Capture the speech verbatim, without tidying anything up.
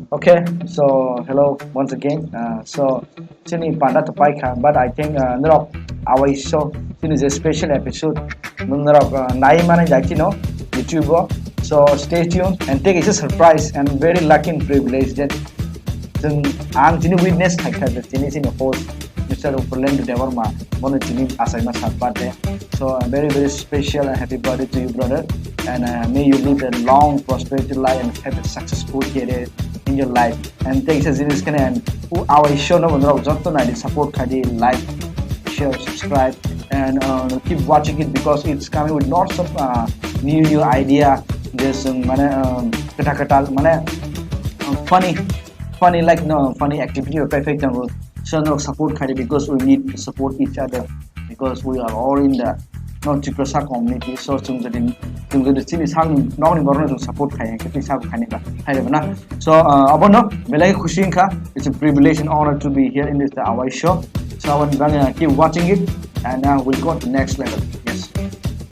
Okay, so hello once again. Uh, so chini panda to paikha, but I think uh, norok awai so chini je special episode norok uh, nai mane jai chino YouTube o. So stay tuned and take a surprise and very lucky and privilege that chwng ang chini witness khaikha je chini chini host Mister Upurlendu Debbarma, bono chini achaima sat birthday. So a very very special and happy birthday to you, brother. And uh, may you live a long prosperity life and have a successful career in your life. And thanks as in and who our show no one joto nai support khaidi, like, share, subscribe, and uh, keep watching it because it's coming with lots of uh, new new idea. There's um, mane um, kata kata mane um, funny funny like no funny activity or perfect. So no support khaidi because we need to support each other because we are all in the no Tiprasa community. So chwng jodi chwng jodi chini sakni nokni borokno chwng support khai hwnkhe tei sabo khaini ba khai ba na. So uh, abono belai khusi wngkha. It's a privilege and honor to be here in this uh, our show. So I want to uh, keep watching it and uh, we'll go to the next level.